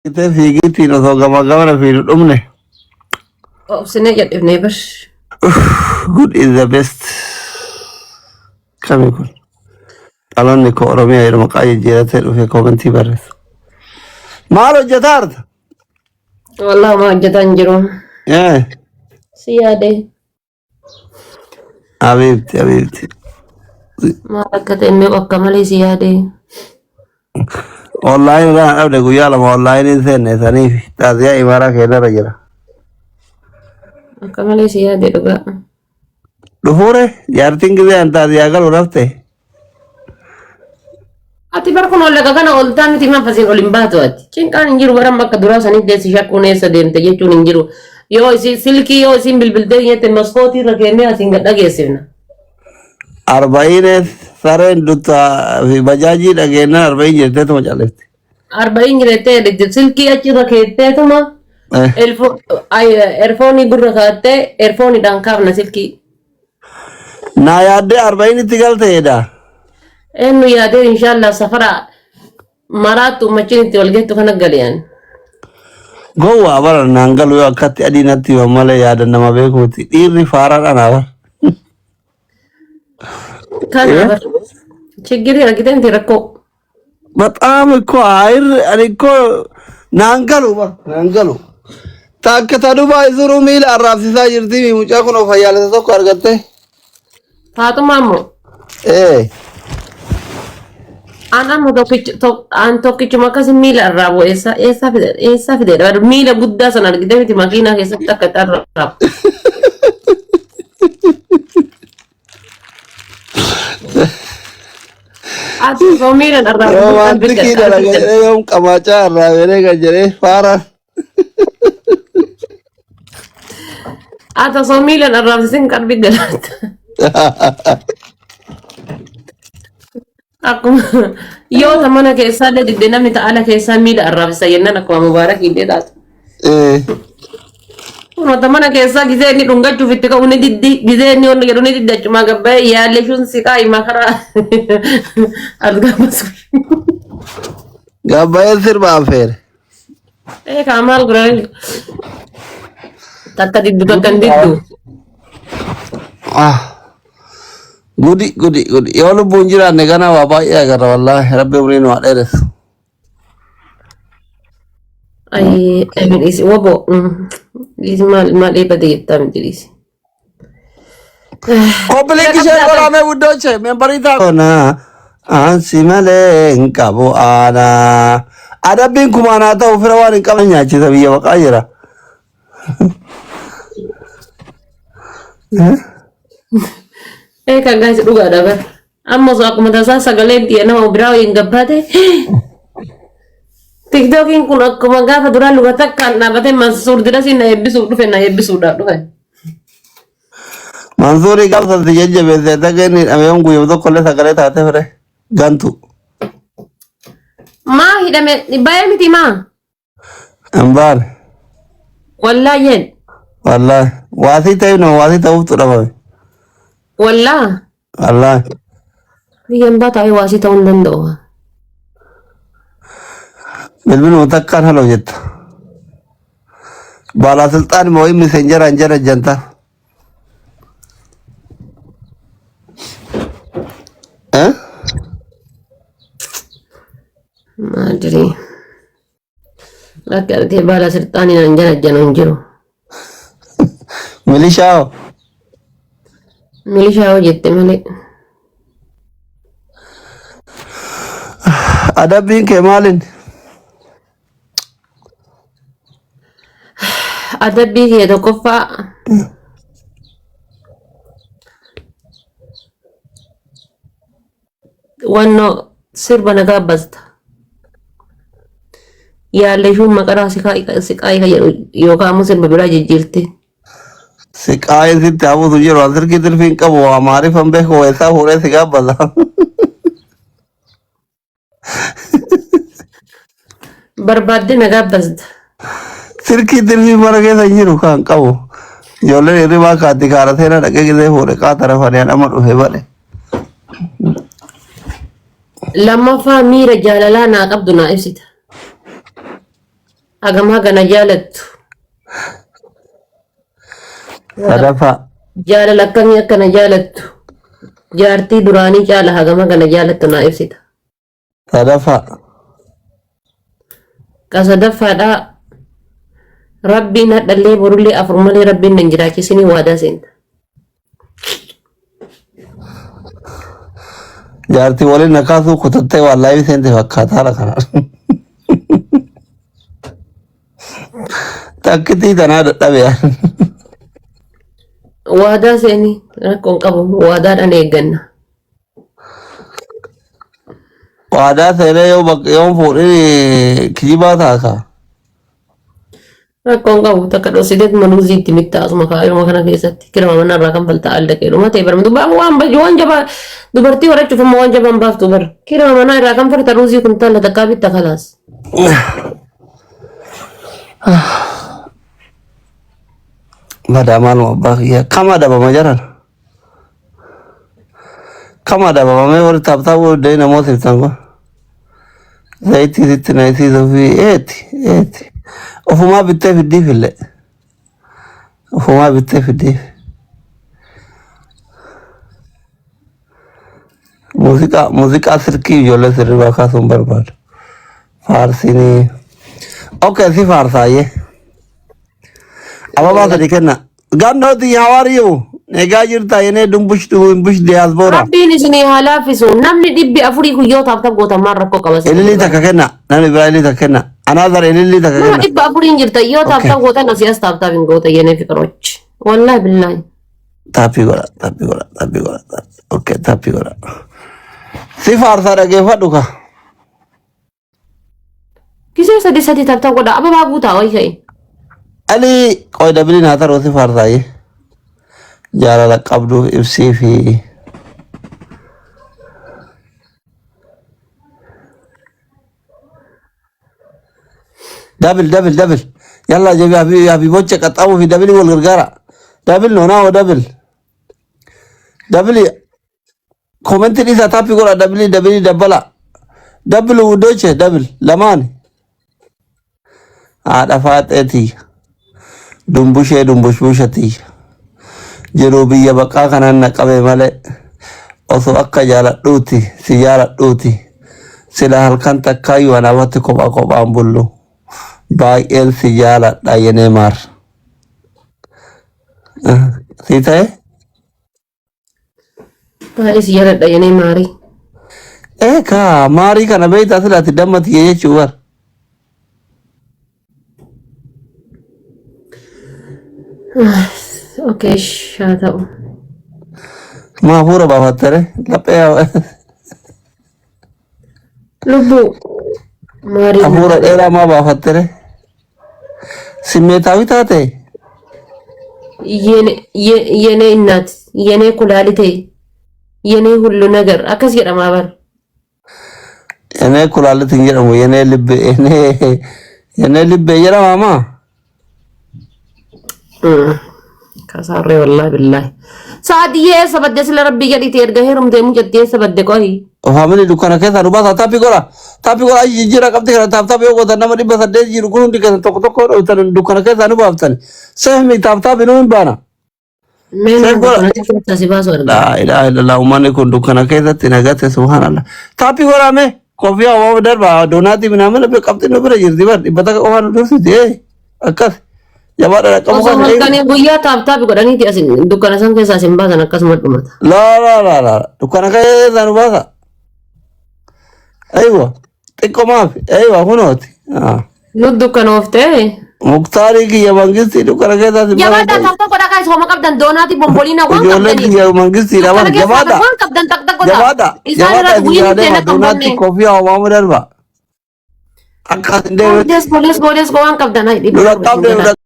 Itee fiigiitiin osoo gama gamana fiidu dhumne. Obsinee jedhifnee bar. Good is the best. Kami kun? Dhaloonni koo Oromiyaa yeroo maqaa jijjiiratee dhufe koomentii barreessa. Maal hojjetaa jirta? Wallahi homaa hojjetaa hin jiru. Eh, Si yaade Habiibti, habiibti. maal akka ta'e hin beeku akka malee si yaade. Online irraa dhabde guyyaa 2 online hin seenne saniif xaaziyaa imaaraa keenyarra jira. Akka malee si yaade dhugaa. Dhufuure jaartiin gizee an xaaziyaa galu rafte. Ati bar kun laga kana ol taa miti maaf asiin ol hin baatu ati. Cinqaan hin jiru baran bakka duraa saniif deessi shakkuun eessa deemte jechuun hin jiru. Yoo isin silkii yoo isin bilbiltee jette maskootii irra keennee asiin gad dhageessifna. Arba'iinees sareen duttaa fi bajaajii dhageennan arba'iin jetteetuma callifte. Arba'iin jirettee jedhti silkii achirra keetteetuma erfoonii gurra kaattee erfooniidhaan kaafna silkii. Naa yaaddee arba'iin itti galte jedha. Eenyu yaadee inshaallah safara maraattu ummachiin itti wal geettu kana galiyan. Gowwaa bara naan galu yoo akkatti adii natti himan malee yaada nama beekuuti. Dhiirri faaraan anaa bara. Kana bar chiggiri argitee miti rakkoo. በጣም እኮ አይር እኔ እኮ ናንገሉ በር ናንገሉ takka ta Dubaay zuruu miila arraabsisaa jirti mucaa kun of fayyaalessa tokko argatte. Faaxumaa immoo Ee an amma tokkicha an tokkichuma akkasi miila arraabu eessa eessaa fide eessaa fide miila guddaa sana argitee miti makiinaa keessatti akka itti arraabu. Ati osoo miila arraabu Romaantikii dalaga jedhee yoom qamaachaa arraabelee kan jedhee faaraan. Ati osoo miila arraabsisin qalbii galaata. Akkuma yoo ta mana keessaa illee didde namni ta ala keessaa miila arraabsisa jennaan akkuma mubaarak illee taatu. Kunoo ta mana keessaa gizee inni dhungachuuf itti ka'u ni diddi gizee inni onni jedhu ni diddi achumaa gabbaa'ee yaalle shun siqaa himaa karaa argamas. Gabbaa'een sirba affeere. Ee kaa maal godhan takka diddu takka hin diddu. Ah. Gudi gudi gudi yoo lubbuun jiraanne gana waa baay'ee agarra wallaahi rabbi umrii nu haa dheeressu. Ay, ay, dhiisi wabo dhiisi maal maal eebbate jettaa miti dhiisi. Koppiliinki ishee qoraamee wuddooche membarii ta'a. Na ansi malee hin qabu aanaa. Adabbiin kumaan haa ta'u fira waan hin qabne nyaachisa biyya baqaa jira. Ee kan gaasi dhugaadha bar. Amma osoo akkuma tasaa sagaleen xiyya nama biraa waliin gabbaate tiktookiin kun akkuma gaafa duraa luka takkaan dhaabatee Mansuur Dirasii na eebbisuuf dhufe na eebbisuudhaaf dhufe. Mansuurii gaafa si jajjabeesse dhageen hidhamee yoom guyyuma tokko illee sagalee taate fire gantu. Maa hidhame bayee miti maa? Hin baane. Wallaa jeen. Wallaahi. Waasii ta'e nama waasii ta'uuftu dhabame. Wallaa. Wallaahi. Biyya hambaa taa'ee waasii ta'uu hin danda'u. Bilbiluma takkaan haloo jetta. Baalaasilxaan moo inni senjaraan jara janta. Eh? Maadrii. Lakki argitee baala silxaanii naan jala janu hin jiru. Milishaa hoo? Milishaa hoo jette malee. Adabbiin kee maalin? Adabbii kee tokkoffaa wannoo sirba nagaa basta. Yaalleeshuun maqaraa si kaa'ii ka jedhu yookaan ammoo sirba biraa jijjiirte. Siqaayin sitti hafuutu jiru an sirkii tirfii hin qabu amaariffan beeku weessaa fuudhee si gaabbata. Barbaaddee nagaa basta. Sirkii tirfii mana keessa hin jiru kan qabu. Ijoolleen hirribaa kaatti kaara seenaa dhaqee gisee fuudhe qaata rafanii an amma dhufe badhe. Lammaffaa miira jaalalaa naa qabdu naa ibsita. Hagam haga na jaalattu. Sadaffaa. Jaalala akkamii akka na jaalattu. Jaartii duraanii caala hagam haga na jaalattu naa ibsita. Sadaffaa. Ka sadaffaadhaa Rabbiin hadhallee borullee afur malee Rabbiin nan jiraachisinii waadaa seenta. Jaartii waliin na kaasuu kutattee waan laayivii seente fakkaata haala kana. Takkitii tanaa dadhabe. Waadaa seeni rakkoon qabu waadaadhaan eegganna. Waadaa seenee yoo bakka yoo fuudhin kijibaa taaka. Rakkoon qabu takka dhoksiteet maluuzii itti mittaa asuma kaayuma kana keessatti kirama mana irraa kan falta al dhaqee dhuma ta'e barma dubbaa waan waan jabaa dubartii horachuuf ammoo waan jabaan baaftu bara kirama manaa irraa kan farta ruuzii kuntaala takkaa bitta kalaas. Badaa maaluma abbaa kiyya kama dabama jaran. Kama dabamamee warri taaptaa booddee namoota ibsan kun. Zayitii sitti na isiisuu fi eeti eeti. Ofumaa bittee fiddiif illee. Ofumaa bittee fiddiif. Muuziqaa muuziqaa sirkii ijoollee sirribaa kaasuun barbaadu. Faarsinii. Okay si faarsaayyee. Ababaa sadi kenna. Gannooti how are you? Egaa jirta yenee dumbush dumbush diaspora. Rabbiin isinii haa laaffisu. Namni 400 kun yoo taaf taaf gootan maal rakkoo qaba isin Ililii takka kenna. Namni biraa ililii takka kenna. Another ililii takka Nama kenna. 400n jirta yoo taaf Okay. taaf gootan asii as taaf taaf hin goota yenee fiqiroch. Wallaahi billaahi. Taappii godha taappii godha taappii godha. Okay taappii godha. Si faarsaa dhageeffadhu ka. Gisee sadi sadi tap tap godha ababaa guutaa wayi ka'e. Ali qoy dabiliin haa taruu si faarsaayyee. Jaalala qabduuf ibsii fi dabil dabil dabil. Yalla jabi habi habi bocha qaxxaamuu fi dabilii wal gargaara. Dabil noonaa dabil. Dabili Komentii dhiisaa taappii godhaa dabilii dabilii dabbala. Dabbilu wuddooche dabil lamaan. Haadha faaxee tiyya. Dumbushee dumbushbusha tiyya. Jiruu biyya baqaa kanaan na qabe malee osoo akka jaaladhuuti si jaaladhuuti sila halkan takkaayyuu anaafatti kophaa kophaan bullu baay'een si jaaladha yenee maar. Si ta'e? Baay'ee si jaaladha yenee maarii. Eekaa maarii kana beektaa silaati damma tiyya jechuu bar. Okay, haa ta'u. Maa hafuura baafattare laphee Lubbuu maarii hafuura dheeraa maa baafattare simmeetaawi taate የኔ እናት የኔ ኩላሊቴ የኔ ሁሉ ነገር akkas jedhama bar. Yenee kulaalit hin jedhamu yenee libbe yenee yenee libbe jedhama maa. Kasaarree wallaahi billaahi. Saadiyyee eessa badde sila rabbii jedhiiti erga heerumtee mucattii eessa badde qoyi. Faamilii dukkana keessaa nu baasaa taappii godha. Taappii godha achi jijjiirraa qabxii kana taap taap yoo gootan nama 800 jiru kun hundi keessan tokko tokko dhooytan dukkana keessaa nu baaftan. Sehmi taap taap nu hin baana. Mee Seef nama godha. dukkana keessaa si baasu arga. Laa ilaaha illallah uummanni kun dukkana keessatti nagate subhaanallah. Taappii godhaa mee kofiyaa waa darba doonaatii minaamina qabxii nu bira jirti bar 100 qofaa nu dursiti akkas jabaadha dhaqqabu Osoo kan eegu. halkanii guyyaa taap taap godhaniiti asin dukkana san keessaa sin baasan akkasuma dhumata. Laa laa laa laa dukkana keessaa nu baasa. Aywa xiqqoo maaf aywa kunooti. Nu dukkanooftee. Muktaarii kiyya mangistii dukkana keessaa si Jabaadhaa baasa. taap taap godhaa guys homa qabdan doonaati bomboliina waan Ijoolleen qabdaniif. kiyya mangistiidha Dukkana bar keessaa jabaadha. waan qabdan taq taq godhaa. Jabaadha Isaan jabaadha irratti isin guyyaa yaadee nuti akka hin doonaatti banne. kofiyaa homamu darba. Akka isin deemetti Let's go let's go let's go waan qabdan nu 400 dhaqqabne isin nu godhaa.